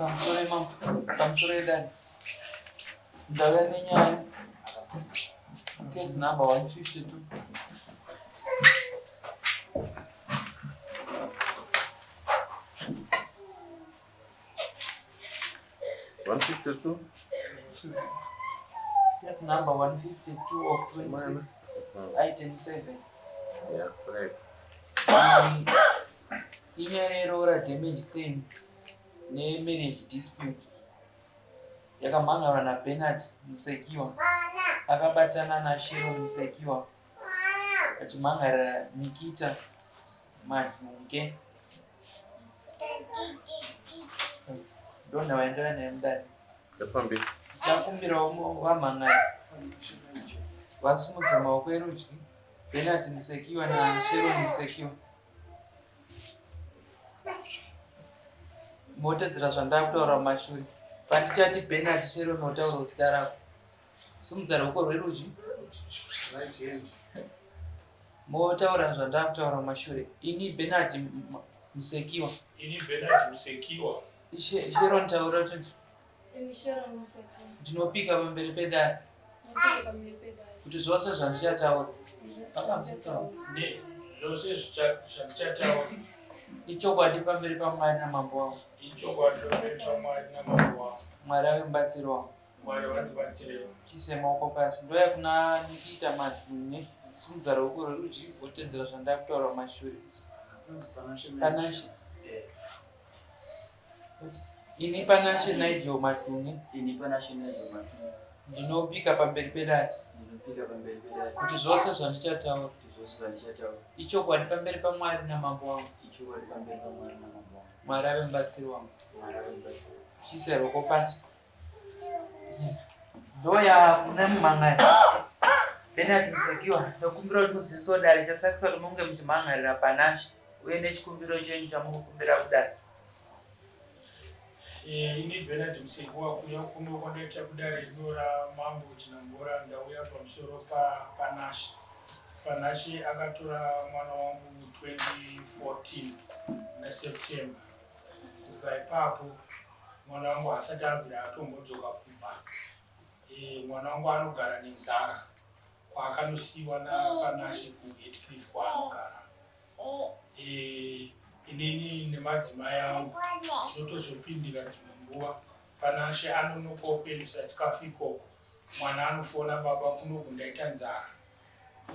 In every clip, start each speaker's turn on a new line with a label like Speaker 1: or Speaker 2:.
Speaker 1: Pamusoro imambo, pamusoro yedare. Ndauya nenyaya. Case number 152. Case number 152 of 26 item 7.
Speaker 2: Yeah, right.
Speaker 1: Inyaya yeroora damage claim nemarriage dispute yakamhan'arwa naBernard Musekiwa akabatana naSharon Musekiwa achimhan'arira Nikita Madlunge. Ndonha vaenderana naye mudare.
Speaker 2: Ngafambe.
Speaker 1: Ndichakumbirawo vamhan'ari vasimudze maoko erudyi Bernard Musekiwa naSharon Musekiwa. Motedzera zvandakutaura mumashure. Pandichati Bernard Sharon wotaura zita rako. Simudza ruoko rwerudyi. Motaura zvandakutaura mumashure. Ini Bernard Musekiwa.
Speaker 3: Ini Bernard Musekiwa.
Speaker 1: Sharon taura tinzwe.
Speaker 4: Ini Sharon Musekiwa.
Speaker 1: Ndinopika pamberi pedare.
Speaker 4: Ndinopika pamberi pedare.
Speaker 1: Kuti zvose zvandichataura.
Speaker 4: Zvose zvandichataura.
Speaker 3: Zvose zvandichataura.
Speaker 1: Ichokwadi pamberi paMwari namambo wangu.
Speaker 3: Ichokwadi pamberi paMwari namambo wangu.
Speaker 1: Mwari ave mubatsiri wangu.
Speaker 3: Mwari vandibatsirewo.
Speaker 1: Chiise maoko pasi. Ndouya kuna Nikita Madhunye. Simudza ruoko rwerudyi wotedzera zvandakutaura kumashure. Panashe. Ini Panashe Nigel Madhunge.
Speaker 5: Ini Panashe Nigel Madhunge.
Speaker 1: Ndinopika pamberi pedare.
Speaker 5: Ndinopika pamberi pedare.
Speaker 1: Kuti zvose zvandichataura.
Speaker 5: Kuti zvose zvandichataura.
Speaker 1: Ichokwadi pamberi paMwari namambo wangu.
Speaker 5: Ichokwadi pamberi paMwari namambo wangu.
Speaker 1: Mwari ave mubatsiri wangu.
Speaker 5: Mwari ave mubatsiri wangu.
Speaker 1: Chiise ruoko pasi. Ndoya kuna mumhan'ari. Bernard Musekiwa, ndokumbira kuti muzivisewo dare chasakisa kuti munge muchimhan'arira Panashe uye nechikumbiro chenyu chamukukumbira kudare.
Speaker 3: Eh, ini Bernard Musekiwa kuuya kuno kwandaita kudare rino ramambo Chinamhora ndauya pamusoro paPanashe. Panashe akatora mwana wangu 2014 muna September. Kubva ipapo mwana wangu haasati abvira atombodzoka kumba. E, mwana wangu anogara nenzara kwaakanosiiwa naPanashe kuHatcliffe kwaanogara. E, inini nemadzimai angu tinotozopindira dzimwe nguva. Panashe anonokawo kuendesa chikafu ikoko, mwana anofona baba kunoku ndaita nzara.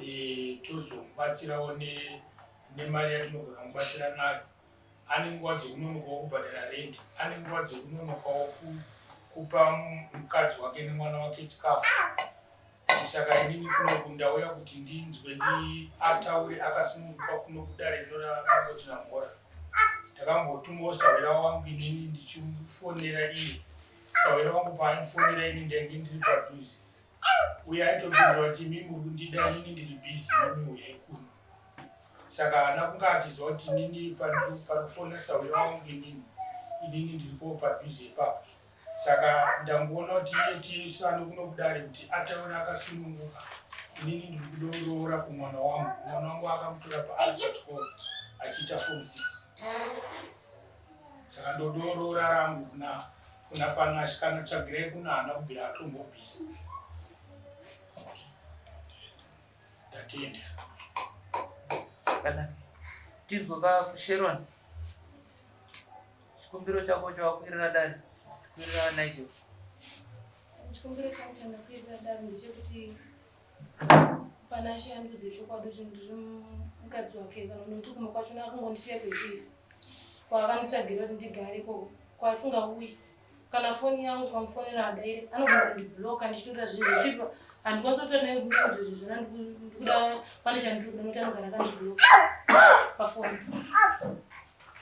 Speaker 3: E, tozomubatsirawo nemari yatinogona kumubatsira nayo. Ane nguva dzekunonokawo kubhadhara rent, ane nguva dzekunonokawo kupa mukadzi wake nemwana wake chikafu. Saka inini kunoku ndauya kuti ndinzwe ndi ataure akasununguka kuno kudare rino raMambo Chinamhora. Ndakambotumawo sahwira wangu inini ndichimufonera iye. Sahwira wangu paaimufonera ini ndainge ndiri padhuze. Uye aitopindura kuti imi muri kundida inini ndiri busy imi huyai kuno. Saka haana kunge achiziva kuti inini pari kufona sahwira wangu inini inini ndiripo padhuze ipapo. Saka ndangoona kuti iye tiisane kuno kudare kuti ataure akasununguka. Inini ndiri kudoroora kumwana wangu. Mwana wangu akamutora paari pachikoro achiita form 6. Saka ndodoroora rangu kuna kuna Panashe kana tsvagirai kuna haana kubvira atombobvisa. Ndatenda.
Speaker 1: Kana tinzwe ka Sharon. Chikumbiro chako chawakwirira dare, chikwirira Nigel.
Speaker 4: Chikumbiro changu chandakwirira dare ndechekuti Panashe andiudze chokwadi kuti ndiri mukadzi wake kana nekuti kumba kwacho akangondisiya kwechifi kwaakanditsvagira kuti ndigare ikoko kwaasingauyi kana foni yangu ukamufonera hadaire anogona kundibloka ndichitorera zvinhu zvekuti handikwanisi kutaura naye kuti ndiudzwe zvinhu zvona ndikuda pane chandiri kuda nekuti anogara akandibloka pafoni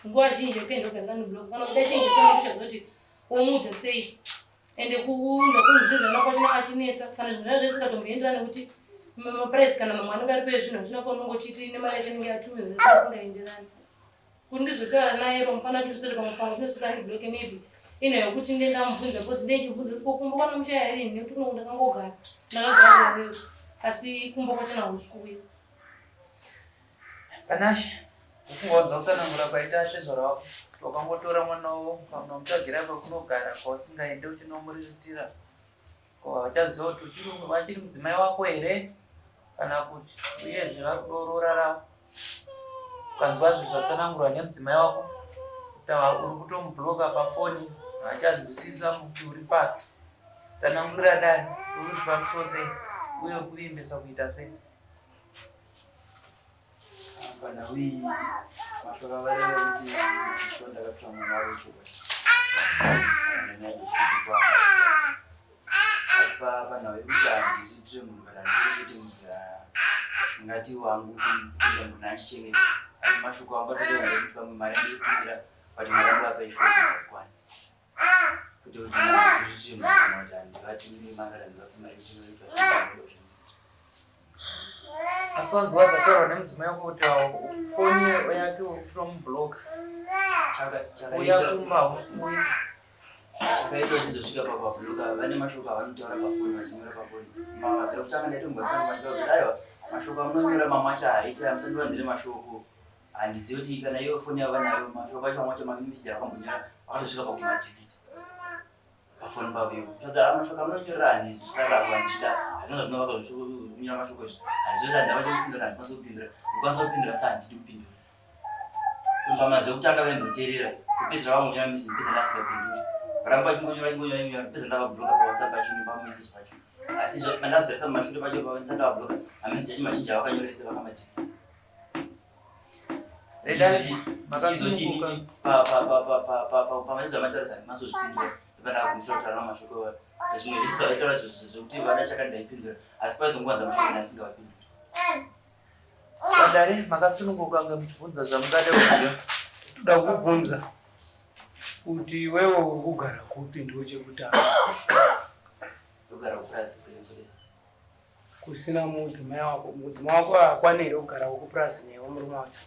Speaker 4: nguva zhinji yekuenda kugara akandibloka kana kuda chinhu chanokushaziva kuti womuudza sei ende kuunza kunhu zvinhu zvana kwachona achinetsa kana zvinhu zvazvo zvisingatomboenderani nekuti maprice kana mamwe anenge ari pezvinhu hazvina kwaunongochiti nemari yacho inenge yatumirwa zvisingaenderani Kuti ndizotaura naye pamwe pana tusere pamwe pamwe tinoswera andibloke maybe ina yekuti nde ndamubvunza because nde ndichibvunza kuti ko kumba kwana muchaya here nekuti kuno ndakangogara ndakagara wewe asi kumba kwachona hausi kuuya.
Speaker 1: Panashe, ufunga wanzwa kutsanangura kwaita tezvara wako. Wakangotora mwana wavo ukamutsvagira kwekunogara kwausingaende uchinomuriritira. Ko havachaziva kuti uchiri vachiri mudzimai wako here kana kuti uyezve vari kuda roora ravo. Ukanzwa zvinhu zvatsanangurwa nemudzimai wako kuti uri kutomubloka pafoni haachanzwisisa kuti uri papi. Tsanangurira dare uri kuzvifambisawo sei uye uri kuvimbisa kuita sei.
Speaker 5: Panhau iyi mashoko avareva kuti shuwa ndakatora mwana wavo chokwadi asi panhau yekuti handiriitire munhu kana handichengete munhu ngati wangu kuita munhu andichengete asi mashoko angu atotaura kuti pamwe mari andikutumira but mari angu apa ishuwa kwani kuti kuti ndiriitire munhu kana kuti handivatumire mari kana handivape mari kuti
Speaker 1: Asi wanzwa zvataurwa nemudzimai wako kuti foni yake unomubloka. Uya kumba uya.
Speaker 5: Chakaita kuti izosvika pakuvabloka vane mashoko avanotaura pafoni vachinyora pafoni. Mamazuva kutanga ndaitombotanga ndikaudza aiwa mashoko amunonyora mamwe acho haaite amusandivanzire mashoko. Handizivi kuti kana iyo foni yavo vanayo mashoko acho mamwe acho mameseji avakambonyora vakatosvika pakumadhilita. Pafoni pavo ivo. Tadza mashoko amunonyorera handizvi zvikaramba handizvida. Hazvina zvinovaka kunyora mashoko izvi. Handizvida ndava chekupindura handikwanisa kupindura. Ndikwanisa kupindura asi handidi kupindura. Pamazuva ekutanga vaimboteerera kupedzisira vangonyora message kupedzisira ndasingapinduri. Varamba vachingonyora vachingonyora vachingonyora kupedzisira ndavabloka paWhatsApp pacho nepamessage pacho. Asi pandazvitarisa mumashure pacho pandisati ndavabloka mamessage acho mazhinji avakanyora ese vakamadhilita. Ndichizoti inini pamaizo amataura handinasozvipindura ndopandakagumisa kutaura namashoko iwayo. Zvimwe zvese zvavaitaura zvekuti vada chakati ndaipindura asi paizongowanza mashoko ndandisingavapinduri.
Speaker 1: Vadare makasununguka kunge muchibvunza zvamungade kuziva.
Speaker 6: Toda kubvunza kuti iwewe uri kugara kupi ndiwo chekutanga.
Speaker 5: Ndogara kupurazi kulembereza.
Speaker 6: Kusina mudzimai wako, mudzimai wako haakwane here kugara kupurazi newe murume wacho?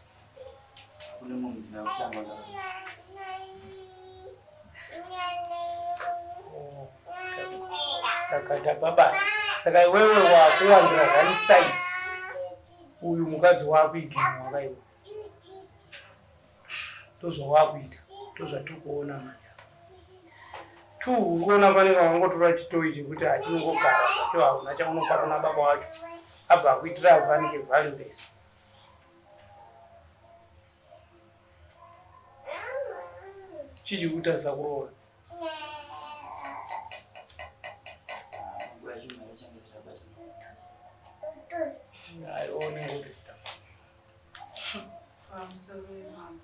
Speaker 5: Kune mumwe mudzimai wekutanga wandakaroora.
Speaker 6: Oh, saka tababata. Saka iwewe wakuwandira one side, uyu mukadzi wakuigina wakaiwe. Ndozvawakuita, ndozvatiri kuona manje. Two, uri kuona pane vakangotora chitoyi chekuti hachinongogara zvacho hauna chaunopa kuna baba wacho abva akuitira vanike valueless. Chii chiri kutadzisa kuroora?
Speaker 5: Nguva yacho mari yachange isati yabatana.
Speaker 6: Aione ngoti stuff.
Speaker 1: Pamusoro wemambo,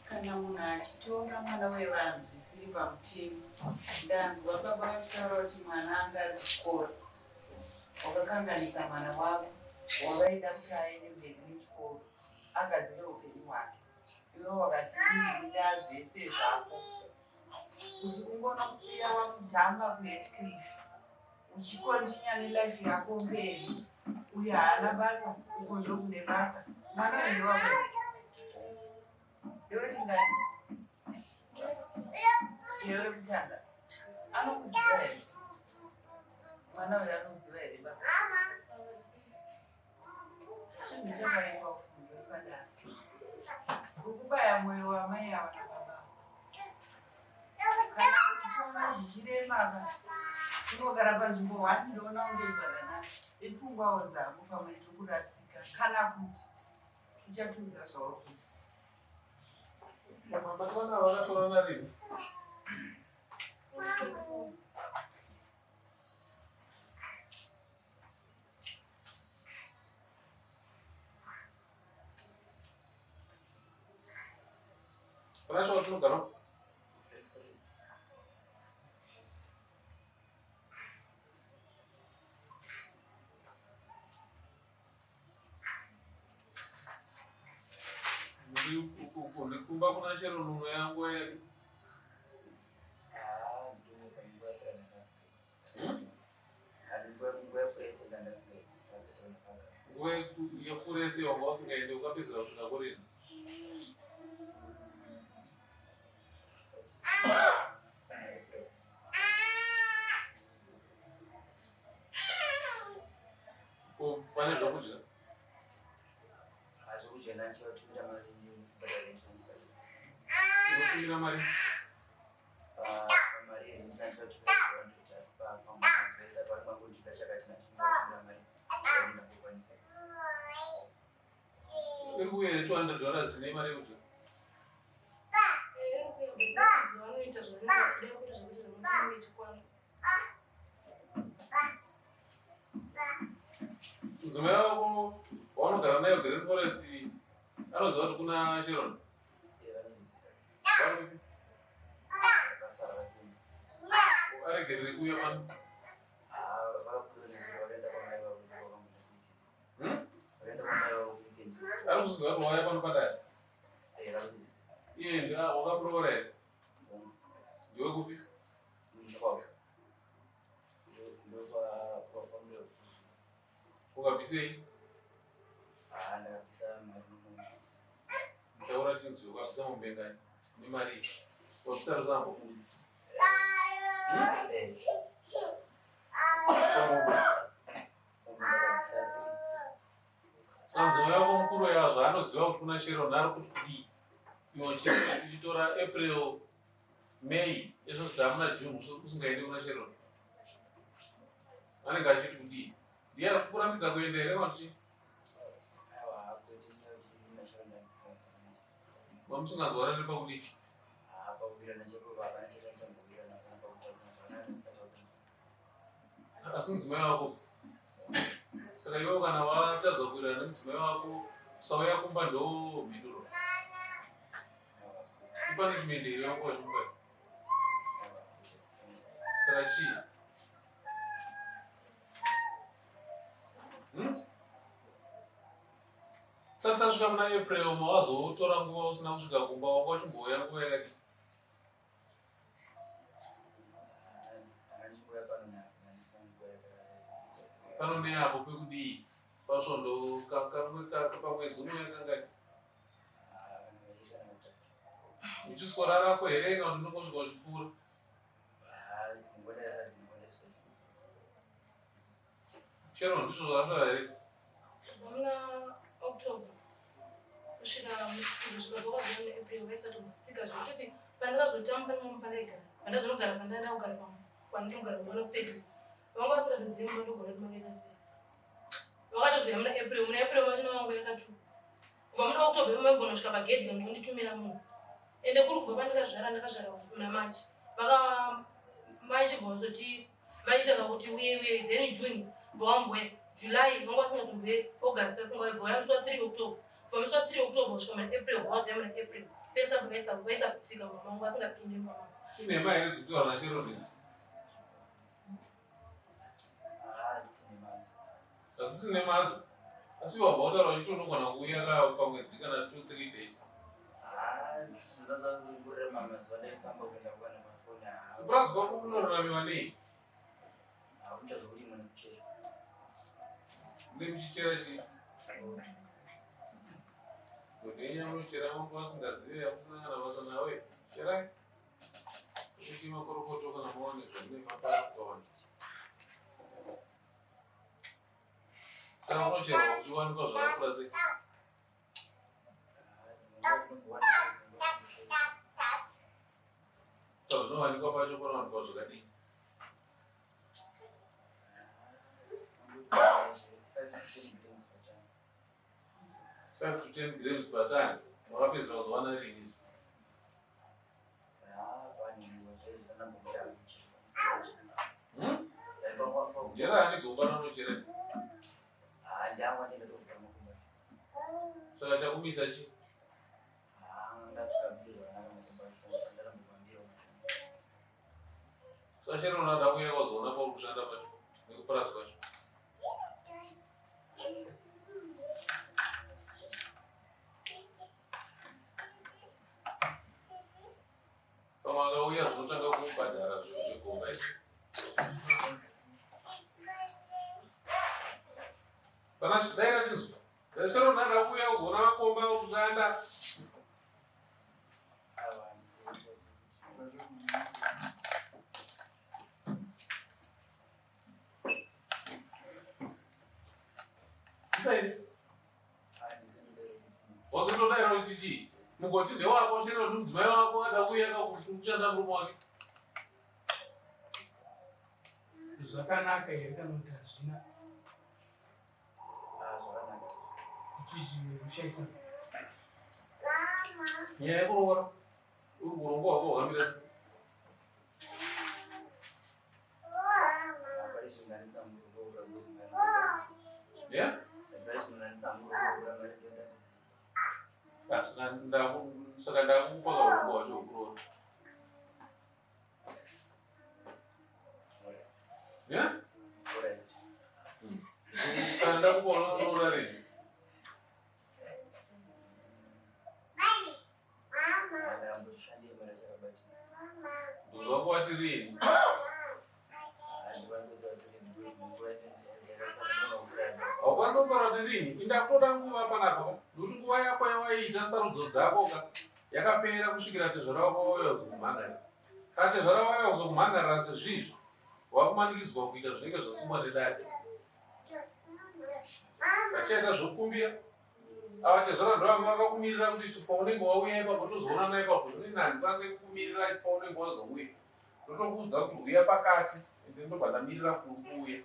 Speaker 1: kana munhu achitora mwana wevanhu zvisiri pamutemo, ndanzwa baba vachitaura kuti mwana anga ari kuchikoro, wakakanganisa mwana wavo wavaida kuti aende mberi nechikoro agadzire upenyu hwake. Iwe wakati ndida zvese zvako kuti ungonosiya wakudhamba kuHatcliffe uchikontinya nelife yako mberi. Uyu haana basa, uko ndokune basa. Mwana uyu ndewako ndewechingani? Ndewekutanga. Anokuziva here mwana uyu? Anokuziva here baba? Chinhu chakaipa ufunge, usadaro. Uri kubaya mwoyo wamai ava nababa. Kana uchiona zvichirema ka, unogara panzvimbo one ndoona kunge zvakanaka. Ipfungwawo dzako pamwe ndiri kurasika kana kuti uchatiudza zvauri kuita.
Speaker 7: Mama vana vakatorana rini? Kuna chawatinogara? Kumba kuna chero nhuno yangu here? Nguva yekupfuura yese wanga usingaende ukapedzera kusvika kurini? Ko pane zvokudya?
Speaker 5: Zvokudya nandichivatumira mari ndibhadhara rent.
Speaker 7: uchivatumira mari?
Speaker 5: Pamari here ndinachavatumira 200 asi pamavhesa parimangondida chakati nachinovatumira mari ndakukwanisa.
Speaker 7: Iri kuuya here 200 dollars nemari yekudya?
Speaker 4: Iri kuuya but kudya vanoita zvavanenge vachida kuti zvekuti zvamutinenge ichikwana.
Speaker 7: Mudzimai wako waunogara naye kuGreen Forest anoziva kuti kuna Sharon?
Speaker 5: Eh, Basa rakapinda.
Speaker 7: Aregerere kuuya pano?
Speaker 5: Ah, vakakuronesa vakaenda kwamai vavo vakamboita weekend.
Speaker 7: Hmm?
Speaker 5: Vakaenda kwamai vavo weekend.
Speaker 7: Ari kuziva kuti wauya pano padare?
Speaker 5: Eh, varikuziva.
Speaker 7: Iye wakamuroora here? Ndiwe kupi?
Speaker 5: Muchikwako. Ndokwa
Speaker 7: Ukabvisei?
Speaker 5: Ah, ndakabvisa mari mumwe.
Speaker 7: Taura tinzwe, ukabvisa mombe ngani? Nemari iyi. Ukabvisa rusambo. Hmm?
Speaker 5: Eh,
Speaker 7: Mombe.
Speaker 5: mombe ndakabvisa 3.
Speaker 7: Saka mudzimai wako mukuru uya zvaanoziva kuti kuna Sharon ari kuti kudii? Iwe uchitora April, May, izvo zvamuna June usingaendi kuna Sharon. Anenge achiti kudii? Ndiye ari kukurambidza kuenda here kana kuti chii?
Speaker 5: Aiwa, kwete nyaya yekuti ndashanda ndisingazi.
Speaker 7: Mamusinganzwanani pakudii?
Speaker 5: Ah, pakuwirirana chaipo hapana chatanga hapana pakutaudzana zvakanaka tisingataurani.
Speaker 7: Asi mudzimai wako. Saka iwe kana watadza kuwirirana nemudzimai wako, usauya kumba ndo mhinduro. Ipunishment here yako wachimupa? Saka chii? Hmm? Sati tasvika muna April mawazotora nguva usina kusvika kumba wanga uchimbouya nguva yakati pano neapo pekudii pasvondo kamwe pamwedzi unouya kangani uchisworarako here kana kuti unongosvika uchipfuura? Chero ndizvo zvavanotaura here?
Speaker 4: Kubva muna October kusvika kuzosvika kwakazova neApril vaisatotsika zvekutoti pandakazotamba nemamwe pandaigara pandazonogara pandaida kugara pamwe kwandinogara kuona kuseti vanga vasingatozivi mumba ndogara kuti makaita sei vakatozouya muna April muna April vachina vangu yakatu kubva muna October maigona kusvika pagedhi kana kunditumira munhu ende kuri kubva pandakazvara ndakazvara muna March vaka March bva vazoti vaita kakuti uye uye then June bva wamboya July vanga vasingatomboye August vasingauye bva vauya musi wa 3 October kubva musi wa 3 October kusvika muna April bva vazouya muna April pese apo vaisa kutsika mumba mangu vasingapindi mumba mangu.
Speaker 7: Inhema here dzikutaura naSharon idzi? Hadzisi nemadzo. Asi wabva wataura uchiti unogona kuuya ka pamwedzi kana 2 3 days. Kupurazi kwako kunoraramiwa nei? Mune muchichera chii? Godenya munochera mambo vasingazive hamusina kana basa nawe. Cherai. Kuti makorokoto kana maone zvamune mapara kutowana. Saka unocherwa uchiwanikwa zvakakura sei? Pazvinowanikwa pacho panowanikwa zvakadii? 5 to 10 grams per ton. Wakapedzera kuzowana rini? Hmm? Jera ani gomba ranochera? Saka chakumisa chi? Saka chero unoda kuuya wazoona pauri kushanda pacho nekupurazi kwacho. Pamwe akauya zvinotanga kubhadhara zvinhu zvegomba izvi. Kana dai rachinzwa. Chero unoda kuuya uzoona makomba okushanda. Wazotodaira kuti chii? Mugoti ndewako chero ndi mudzimai wako ada kuuya kakushanda murume wake.
Speaker 6: Zvakanaka here kana kuti hazvina?
Speaker 5: Ah, zvakanaka.
Speaker 6: Kuti zvinoshaisa.
Speaker 7: Nyaya yekuroora uri urongwa hwako hwakamira sei?
Speaker 5: Pari zvino ndandisina murongo wekura ngozi mari.
Speaker 7: Yeah?
Speaker 5: Pari zvino ndandisina murongo wekura mari ndandisina.
Speaker 7: Asi saka ndakupa kaurongwa hwacho hwekuroora. Yeah?
Speaker 5: Alright.
Speaker 7: Kana ndakupa unoroora rini?
Speaker 5: Ndamboshandei mari chakabatika.
Speaker 7: Ndozvako wati rini?
Speaker 5: Handikwanisi kutaura kuti rini because nguva ndakashanda kukura.
Speaker 7: Haukwanisi kutaura kuti rini. Indakutoda nguva panapa ka. Nokuti nguva yako yawaiita sarudzo dzako ka yakapera kusvikira tezvara wako wauya kuzokumhangarira. Kana tezvara wauya kuzokumhangarira sezvizvo, wakumanikidzwa kuita zvinenge zvasungwa nedare. Vachaita zvokumbira. Ava tezvara ndovanga vakakumirira kuti paunenge wauya ipapo tozoonana ipapo. Zvine handikwanisi kukumirira paunenge wazouya. Ndotokuudza kuti uya pakati ende ndobva ndamirira kuti uri kuuya.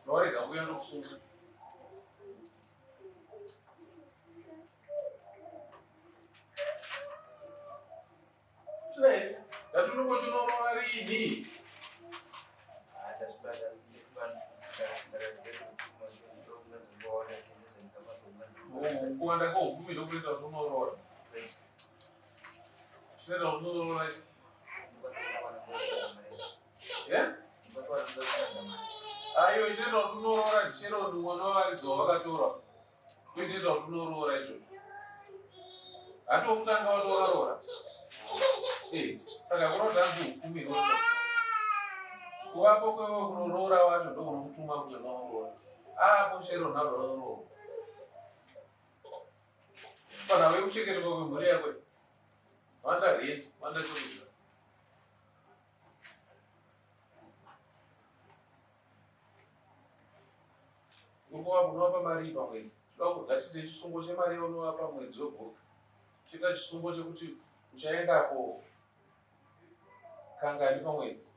Speaker 7: Ndowarega kuuya ndokusunga. Chidai, ndatinongochinorora rini?
Speaker 5: Ndazvibata asi ndakaziva kuti pfuma ndokungadzongowanda sei.
Speaker 7: Kuwanda kweupfumi ndokunoita kuti unoroora. Chinoita kuti unoroora ichi. Yeah? Aiwa, chinoita kuti unoroora chero mwana wavaridzi wavakatora. Ndochinoita kuti unoroora ichocho. Hati wokutanga watoraroora. Eh, saka kunoti hanzi upfumi inotoda. Kuvapo kwewe kunoroora wacho ndokunokutuma kuti unooroora. Apo chero nharoroora. Pana wekuchengetwa kwemhuri yako. Vanda rent, vanda chokudya. Uri kuva unovapa mari pamwedzi. Toda kuti ngatiite chisungo chemari yaunovapa mwedzi wegore. Toita chisungo chekuti uchaendako kangani pamwedzi.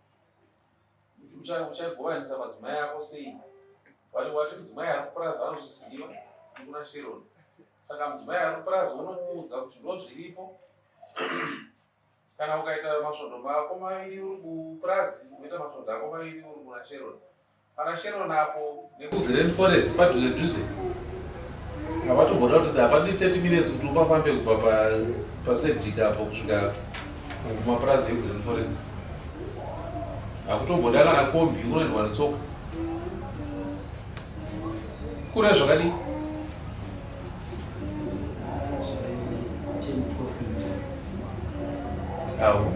Speaker 7: Uchagovanisa madzimai ako sei? Wati wati mudzimai ari kupurazi anozviziva kuna Sharon. Saka mudzimai ari kupurazi unomuudza kuti ndozviripo. Kana ukaita masvondo mako maviri uri kupurazi, unoita masvondo ako maviri uri kuna Sharon. Pana Sharon apo nekuGreen Forest padhuze dhuze. Havatomboda kuti hapadi 30 minutes kuti upafambe kubva paSedika apo kusvika kumapurazi eGreen Forest. Hakutomboda kana kombi, unoendwa netsoka. Kure zvakadii? Awo,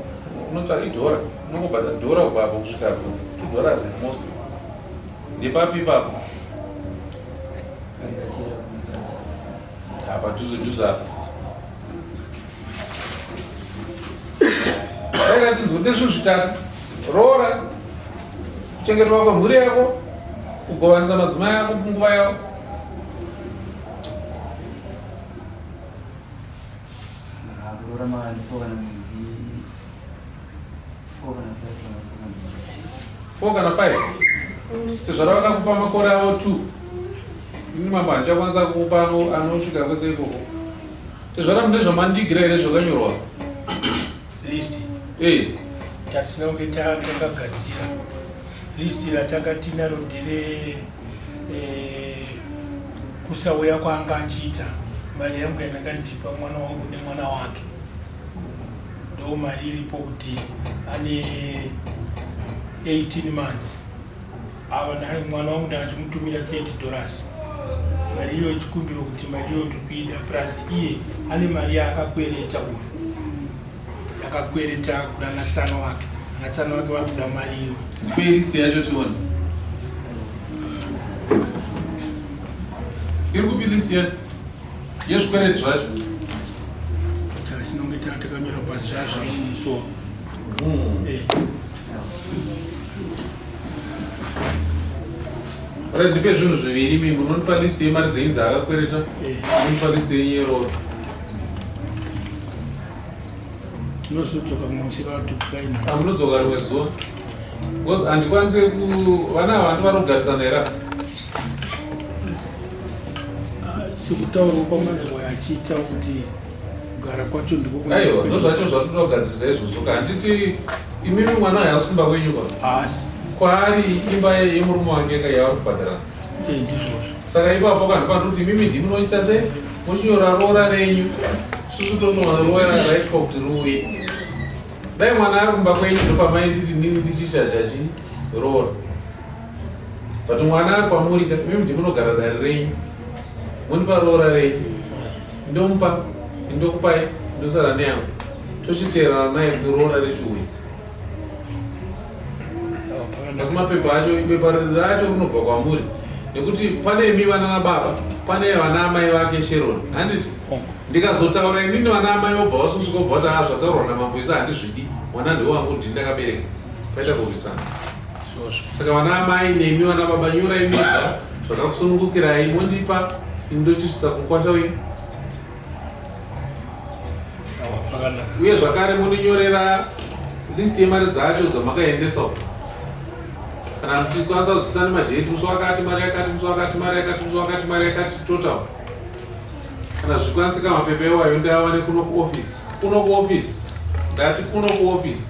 Speaker 7: unotsvaka idhora, unongobhadha dhora kubva apo kusvika apo, $2 at most. Ndepapi ipapo? Apa dhuze dhuze apa. Dai tinzwe ndezvinhu zvitatu. Roora, kuchengetwa kwemhuri yako, kugovanisa madzimai ako nguva yavo.
Speaker 5: Kuroora ndipo kana mwedzi 4 kana 5 kana 7.
Speaker 7: 4 kana 5. Tezvara vakakupa makore avo 2. Ini mambo handichakwanisa kukupa anosvika kwese ikoko. Tezvara mune zvamandigira here zvakanyorwa?
Speaker 3: List
Speaker 7: Eh,
Speaker 3: tatisina kunge takagadzira list ratanga tinaro ndere kusauya kwaanga achiita. Mari yangu yandanga ndichipa mwana wangu nemwana wake ndo mari iripo kuti ane 18 months ava. Mwana wangu ndachimutumira $30. Mari iyo ichikumbirwa kuti mari iyo tiri kuida, plus iye ane mari yaakakwereta uyu, yakakwereta kuna natsano wake. Natsano wake vari kuda mari iyo.
Speaker 7: Ndipe list yacho tione. Iri kupi list yacho? Yezvikwereti zvacho.
Speaker 3: Tasinonge takanyora pasi zvazvo mumusoro.
Speaker 7: Right, ndipe zvinhu zviviri mimi munonipa list yemari dzenyu dzaakakwereta
Speaker 3: Eh.
Speaker 7: munonipa list yenyu yeroora.
Speaker 3: Tinozodzoka mumwe musi vatukukaina.
Speaker 7: Amunodzoka rimwe zuva because handikwanise ku vana ava handi vari kugarisana here apa?
Speaker 3: Ah, sekutaurwa kwamazwa achiita kuti kugara kwacho ndiko
Speaker 7: Aiwa, ndozvacho zvatoda kugadzirisa izvozvo ka handiti imimi mwana haasi kumba kwenyu ka
Speaker 3: haasi
Speaker 7: kwaari imba yemurume wake ka yavari kubhadharana.
Speaker 3: Eh, ndizvozvo.
Speaker 7: Saka ipapo kanhu panoti imimi ndimi munoita sei muchinyora roora renyu susu totoona roora raitwa kuti riuye dai mwana ari kumba kwenyu ndopamainditi nini ndichichaja chi roora but mwana ari kwamuri ka imimi ndimi munogara dare renyu munipa roora renyu ndomupa ndokupai ndosara neyangu tochiteerana naye kuti roora rechiuya. Asi mapepa acho bepa racho rinobva kwamuri nekuti pane imi vana nababa pane vana amai vake Sharon handiti ndikazotaura inini vana amai vobva vasusvika vobva vati haa zvataurwa namambo isa handizvidi mwana ndewangu ndini ndakabereka paita kurwisana saka vana amai nemi vana baba nyorai mega zvakakusunungukirai mondipa ini ndochisvitsa kumukwasha wenyu uye zvakare mondinyorera list yemari dzacho dzamakaendesa uko kana muchikwanisa kudzisa nemadheti musi wakati mari yakati musi wakati mari yakati musi wakati mari yakati total kana zvichikwanisika mapepa iwayo ndiawane kuno kuoffice kuno kuoffice ndati kuno kuoffice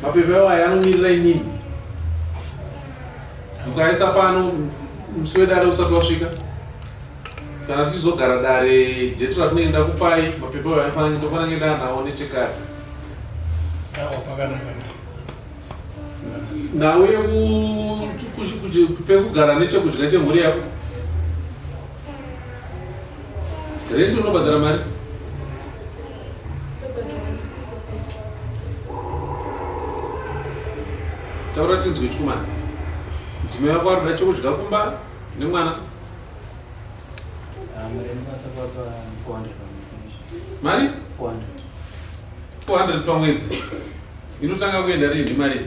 Speaker 7: mapepa iwayo anomirira inini mukaisa pano musi wedare usati wasvika kana tichizogara dare dheti ratinenge ndakupai mapepa ayo anofanira ndofanira nge ndaanawo nechekare. Nhau yekupekugara nechekudya chemhuri yako renti unobhadhara mari taura tinzwe chikomana mudzimai wako arikuda chekudya kumba nemwana. Mari? 400 pamwedzi. Inotanga kuenda rinhi mari?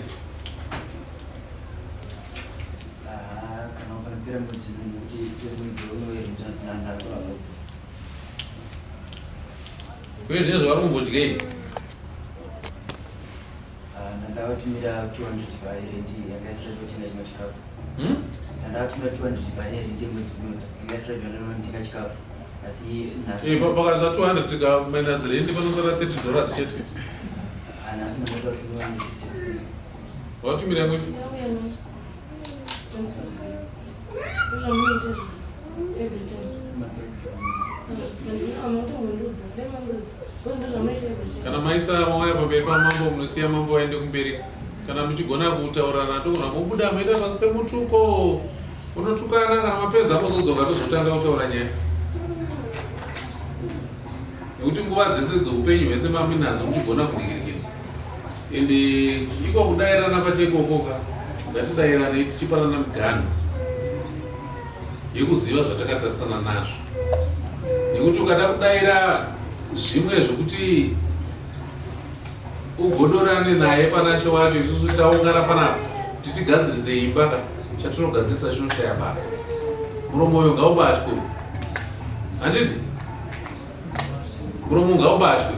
Speaker 7: Uye zvine zvavari kumbodyei?
Speaker 5: Ndakatumira 200 paerenti yanga isina kutenga chimwe chikafu. Hmm? Ndakatumira 200 paerenti yemwedzi uno yanga isina kutenga chikafu. Asi nhasi
Speaker 7: Eh, pakaza 200 tika minus rent panosara 30 dollars chete.
Speaker 5: Ana ndakatumira 150.
Speaker 7: Watumira imwe Kana maisa mauya pamberi pamambo munosiya mambo vaende kumberi. Kana muchigona kutaurirana togona mobuda moenda pasi pemutuko. Unotukana kana mapedza mozodzoka tozotanga kutaura nyaya. Nekuti nguva dzese dzeupenyu hwese maminadzo muchigona kuningirikira. And iko kudairana pachekokoka ngatidairanei tichipanana miganhu yekuziva zvatakatarisana nazvo nekuti ukada kudaira zvimwe zvekuti ugodorane naye panashe wacho isusu taungana panapa kuti tigadzirise imba ka chatinogadzirisa chinoshaya basa muromo uyo ngaubatwe handiti Muromo ngaubatwe.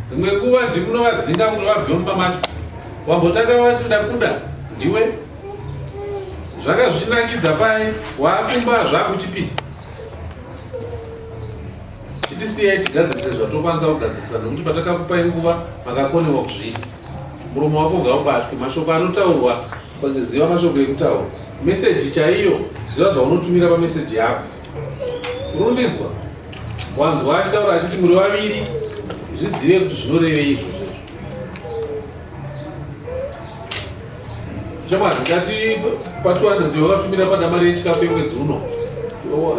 Speaker 7: Dzimwe nguva ndikunovadzinga kuti vabve mumba macho. Wambotanga wati ndakuda ndiwe. Zvanga zvichinakidza paye waakumba zvakuchipisa. Chitisiyai tigadzirise zvatokwanisa kugadzirisa nekuti patakakupai nguva makakonewa kuzviita. Muromo wako ngaubatwe. Mashoko anotaurwa ziva mashoko ekutaura. Meseji chaiyo ziva zvaunotumira pameseji yako. Urundinzwa? Wanzwa achitaura achiti muri vaviri, zvizive kuti zvinorevei izvozvo. Shamwari, ndati pa 200 wakatumira pada mari yechikafu yemwedzi uno.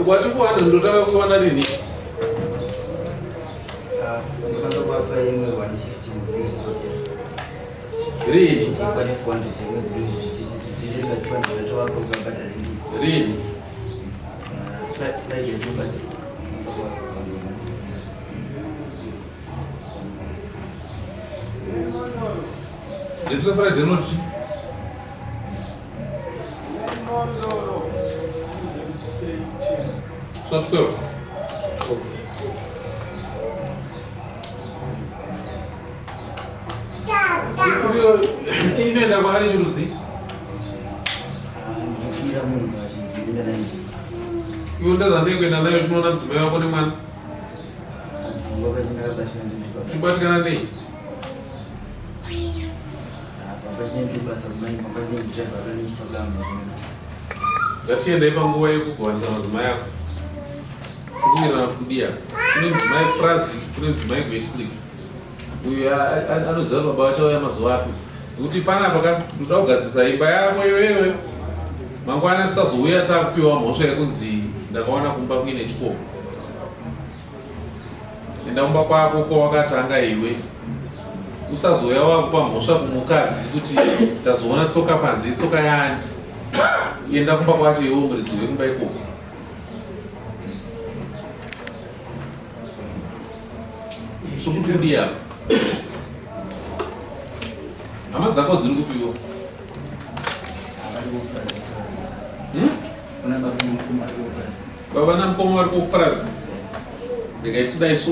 Speaker 7: Wati 400 ndotanga kuiwana rini? Rini? Rini? Nditse Friday not chi? Musi wa 12. Ikumbiro inoenda kwaari chirudzi?
Speaker 5: Ndichitumira munhu ati ndinoenda naye.
Speaker 7: Iwe ndazandei kuenda nayo uchinoona mudzimai wako nemwana? Uchibatikana nei? Ngatiendei panguva yekugovanisa madzimai ako. Tikuwirirana kuti kudii apa. Kune mudzimai kupurazi, kune mudzimai kuEtcliff. Uyu anoziva baba vachauya mazuva api. Nekuti panapa ka ndoda kugadzirisa imba yako iwewe. Mangwana tisazouya takupiwa mhosva yekunzi ndakawana kumba kuine chikoro. Enda kumba kwako kwawakatanga iwe. Usazouya wakupa mhosva kumukadzi kuti ndazoona tsoka panze itsoka yaani. Enda kumba kwacho iwe muridzi wekumba ikoko. Sokuti kudii apa? Hama dzako dziri kupiwa. Hmm? Baba namukoma vari kupurazi. Ndikaiti dai so.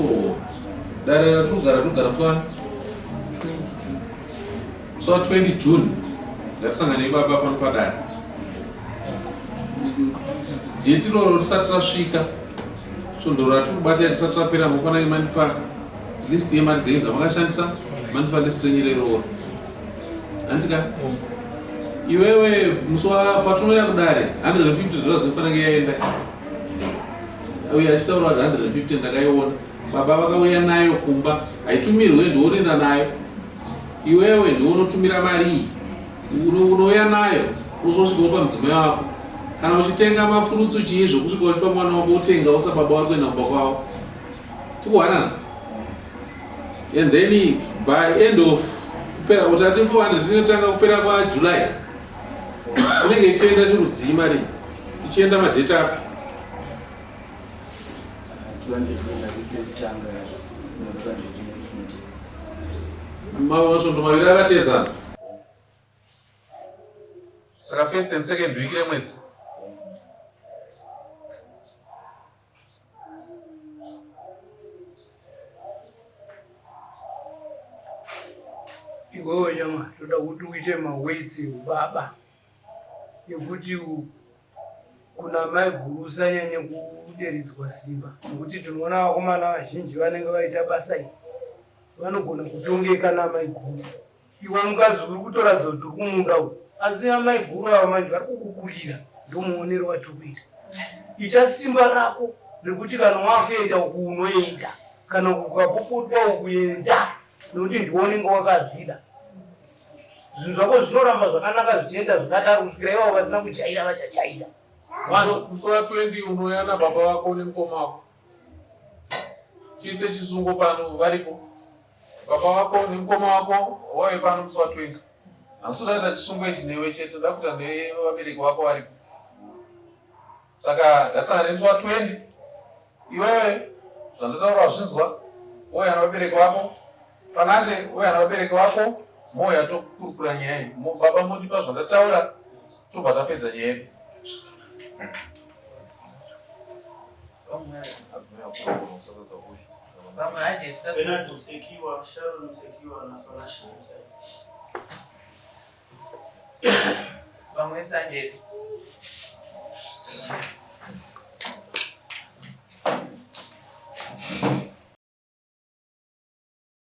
Speaker 7: Dare ratogara togara musi wani? Musi wa 20 June. Ngatisanganei baba pano padare. Date iroro risati rasvika. Svondo ratiri kubata risati rapera mofanira mandipa list yemari dzenyu dzamakashandisa mandipa list renyu reroora. Handika? Iwewe musi wa patinouya kudare 150 dollars inofanira kunge yaenda. Uyo achitaura kuti 150 ndakaiona. Baba vakauya nayo kumba haitumirwe ndiwe unoenda nayo. Iwewe ndiwe unotumira mari iyi. Unouya nayo wozosvika wopa mudzimai wako. Kana uchitenga mafurutsu chii zvokusvika uchipa mwana wako wotenga usababa vari kuenda kumba kwavo. Tikuwanana? And then by end of kupera utati 400 inotanga kupera kwa July. Inenge ichienda chirudzii mari? Ichienda madate api? Masvondo maviri akateedzana. Saka first and second week remwedzi.
Speaker 6: Iwewe nyama toda kuti uite mawetsi ubaba ekuti kuna maiguru usanyanye kuderedzwa simba nekuti tinoona vakomana vazhinji vanenge vaita basa iri vanogona kutongeka namaiguru. Iwe mukadzi uri kutoratidza kuti uri kumuda uyu asi amaiguru ava manje vari kukukurira ndomuonero watiri kuita. Ita simba rako rekuti kana wakuenda uku unoenda kana ukapopotwa ukuenda nekuti ndiwe unenge wakazvida. Zvinhu zvako zvinoramba zvakanaka zvichienda zvakadaro kusvikira ivavo vasina kujaira vachajaira.
Speaker 7: Musi wa 20 unouya nababa vako nemukoma wako. Chiise chisungo pano varipo. Baba vako nemukoma wako wave pano musi wa 20. Handisi kuda kuita chisungo ichi newe chete, ndoda kuita nevabereki vako varipo. Saka ngatisangane musi wa 20. Iwewe zvandataura wazvinzwa, wouya nevabereki vako. Panashe wouya nevabereki vako, mouya tokurukura nyaya iyi. Baba mondipa zvandataura, tobva tapedza nyaya yedu.
Speaker 3: Bernard Musekiwa, Sharon Musekiwa na Panashe Musekiwa.
Speaker 1: Vamwe sanjeti.